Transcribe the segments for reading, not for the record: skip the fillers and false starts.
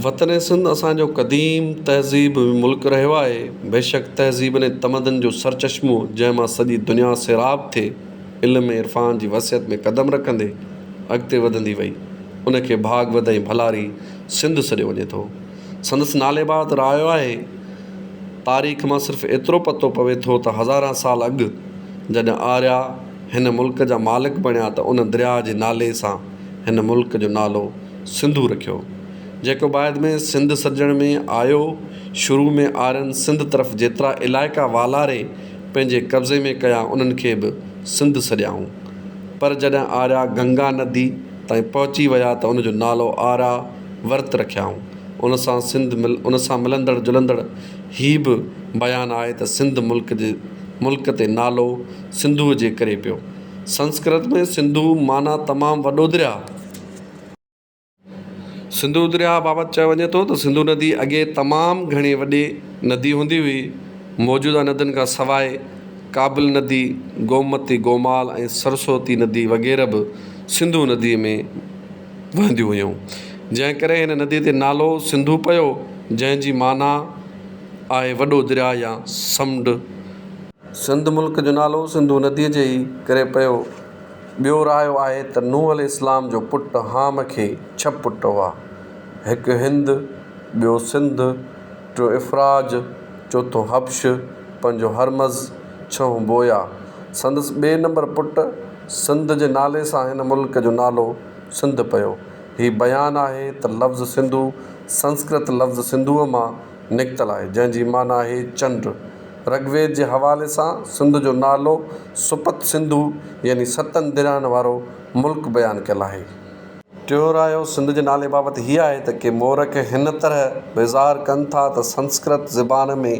وطن سنڌ اسان جو قديم تهذيب ملڪ رهيو آهي. بيشڪ تهذيبن ۽ تمدن جو سرچشمو جنهن مان سڄي دنيا سيراب ٿي علم ۽ عرفان جي وسعت ۾ قدم رکندي اڳتي وڌندي وئي ان کي ڀاڳ وڌ ۽ ڀلاري سنڌ سڏيو وڃي ٿو. سندس نالي بعد رايو آهي. تاريخ مان صرف ايترو پتو پوي ٿو ته هزارها سال اڳ جڏهن آريا هن ملڪ جا مالڪ بڻيا ته ان درياهه جي نالي سان هن ملڪ جو نالو سنڌو رکيو، جيڪو بعد ۾ سنڌ سڏجڻ ۾ آيو. شروع ۾ آرين سنڌ طرف جيترا علائقا والاري پنهنجي قبضي ۾ ڪيا، انهن کي به سنڌ سڏيائون. پر جڏهن آريا گنگا ندي تائين پهچي ويا ته ان جو نالو آريا ورت رکيائون. ان سان سنڌ ان سان ملندڙ جلندڙ هي به بيان آهي ته سنڌ ملڪ جي ملڪ تي نالو سنڌوء جي ڪري پيو. سنسڪرت ۾ سنڌو معنيٰ تمام وڏو درياء. سنڌو درياء بابت چيو وڃي ٿو ته سنڌو ندي اڳي تمام گهڻي وڏي ندي هوندي هئي. موجوده ندين کان سواء ڪابل ندي، گومتي، گومال ۽ سرسوتي ندي وغيره به سنڌو نديء ۾ وهنديون هيون. جنهن ڪري هن نديء تي نالو سنڌو پيو، جنهن جي معنيٰ آهي وڏو درياء يا سمنڊ. سنڌ ملڪ جو نالو سنڌو نديء جي ئي ڪري پيو. ٻيو رايو آهي ته نوح عليه السلام جو پٽ حام کي ڇهه پٽ هئا. هڪ هند، ٻيو سنڌ، ٽيون افراج، چوٿون حبش، پنجون هرمز، ڇهون بويا. سندس ٻئي نمبر پٽ سنڌ جي نالي سان هن ملڪ جو نالو سنڌ پيو. هي بيان آهي ته لفظ سنڌو سنسڪرت لفظ سنڌوء مان نڪتل آهي، جنهن جي معنيٰ آهي چنڊ. رگويد جي حوالي سان سنڌ جو نالو سپت سنڌو يعني ستن درياهن وارو ملڪ بيان ڪيل آهي. ٽيون رايو سنڌ جي نالي بابت هي آهي ته ڪي مورخ هن طرح به اظهار ڪن ٿا ته سنسڪرت زبان ۾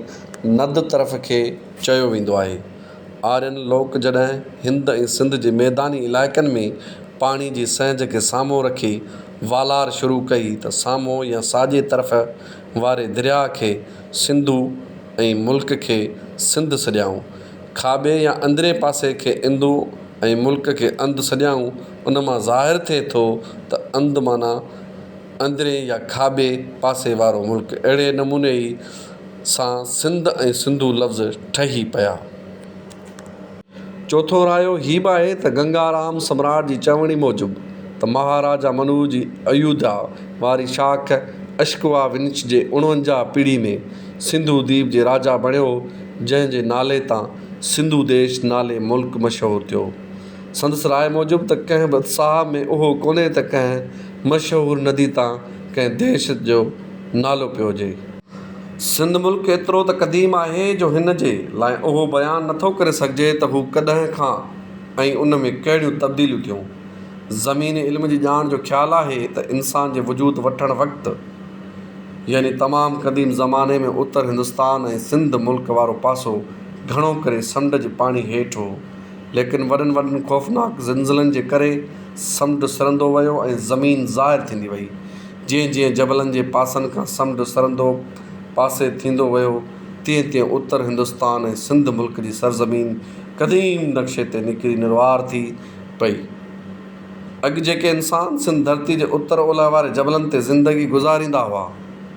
ند طرف کي چيو ويندو آهي. آرين لوڪ جڏهن هند ۽ سنڌ جي ميداني علائقن ۾ پاڻي جي سهنج کي سامهون رکي والار شروع ڪئي ته سامهون يا ساڄي طرف واري درياهه کي سنڌو ۽ ملڪ کي سنڌ سڏيائون. کاٻي يا اندرين پاسي کي اندو ۽ ملڪ کي اند سڏيائون. ان مان ظاهر ٿئي ٿو ته اند معنيٰ اندرين يا کاٻي پاسي وارو ملڪ. اهڙي نموني ئي سان سنڌ ۽ سنڌو لفظ ٺهي پيا. چوٿون رايو هي به آهي ته گنگارام سمراٽ جي چوڻي موجب ته مهاراجا منو جي ايوڌيا واري شاخ اشڪوا ونش جي اڻونجاهه پيڙهي ۾ سنڌو ديپ جي راجا بڻيو جنهن جي نالي تان سنڌو ديش نالي ملڪ مشهور ٿيو. سندس راء موجب ته ڪنهن به اتساهه ۾ اهو ڪونهي ته ڪنهن مشهور ندي تان ڪنهن ديش جو نالو پيو هجي. سنڌ ملڪ ايترو ته قديم آهي جو هن جي لاء اهو بيان نٿو ڪري سگهجي ته هو ڪڏهن کان ۽ ان ۾ ڪهڙيون تبديليون ٿيون. زميني علم جي ڄاڻ جو خيال آهي ته انسان جي وجود وٺڻ وقت يعني تمام قديم زماني ۾ اتر هندستان ۽ سنڌ ملڪ وارو پاسو گهڻو ڪري سمنڊ جي پاڻي هيٺ هو ليڪن وڏن وڏن خوفناڪ زلزلن جي ڪري سمنڊ سرندو ويو ۽ زمين ظاهر ٿيندي وئي. جيئن جيئن جبلن جي پاسن کان سمنڊ سرندو پاسي ٿيندو ويو، تيئن تيئن اتر هندستان ۽ سنڌ ملڪ جي سرزمين قديم نقشي تي نڪري نروار ٿي پئي. اڳ جيڪي انسان سنڌ ڌرتي جي اتر اولهه واري جبلن تي زندگي گذاريندا هئا،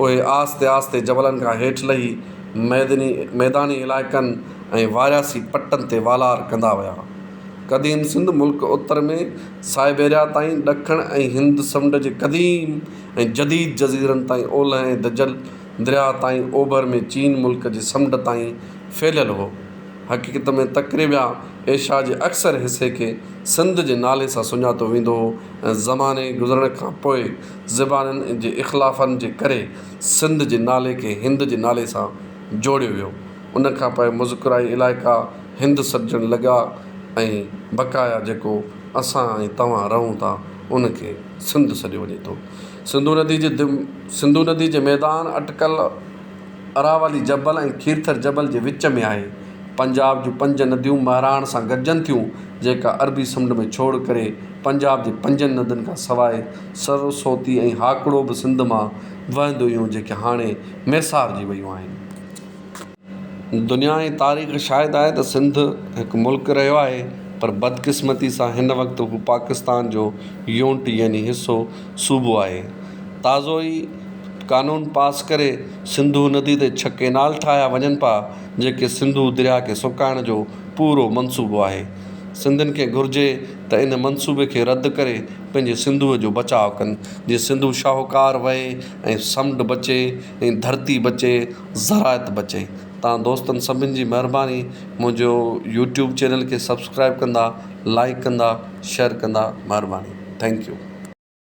اهي آهستي آهستي جبلن کان هيٺ لهي ميدني ميداني علائقن ۽ وارياسي پٽن تي والار ڪندا ويا. قديم سنڌ ملڪ اتر ۾ سائبيريا تائين، ڏکڻ ۽ هند سمنڊ جي قديم ۽ جديد جزيرن تائين، اولهه ۽ دجل درياهه تائين، اوڀر ۾ چين ملڪ جي سمنڊ تائين ڦهليل هو. حقيقت ۾ تقريبا ايشيا جي اڪثر حصي کي سنڌ جي نالي سان سڃاتو ويندو هو ۽ زماني گذرڻ کان پوء زبانن جي اختلافن جي ڪري سنڌ جي نالي کي هند جي نالي سان جوڙيو ويو. ان کان پوء مذڪره علائقا هند سڏجڻ لڳا ۽ بقايا جيڪو اسان ۽ توهان رهون ٿا ان کي سنڌ سڏيو وڃي ٿو. سنڌو ندي جي سنڌو ندي جي ميدان اٽڪل اراولي جبل ۽ کيرٿر جبل جي وچ ۾ آهي. پنجاب جون پنج نديون مهراڻ سان گڏجن ٿيون جيڪا عربي سمنڊ ۾ ڇوڙ ڪري پنجاب جي پنجن ندين کان سواء سرسوتي ۽ هاڪڙو به سنڌ مان وهنديون هيون جيڪي هاڻي ميسارجي ويون آهن. دنيا ۽ تاريخ شاهد آهي ته سنڌ هڪ ملڪ رهيو آهي پر بدقسمتي سان هن وقت هو پاڪستان جو يونٽ يعني حصو صوبو آهي. تازو ئي قانون پاس ڪري سنڌو ندي تي ڇهه ڪينال ٺاهيا وڃن پيا جيڪي سنڌو درياء کي سڪائڻ جو پورو منصوبو آهي. سنڌين کي گهرجي ته ان منصوبي کي رد ڪري پنهنجي سنڌوء جو بچاء ڪن جيئن سنڌو شاهوڪار وهي ۽ سمنڊ بچي ۽ ڌرتي بچي زراعت بچي. توهان دوستن سڀن جي مهرباني منهنجو يوٽيوب چينل کي سبسڪرائب ڪندا لائيڪ ڪندا شيئر ڪندا مهرباني thank you.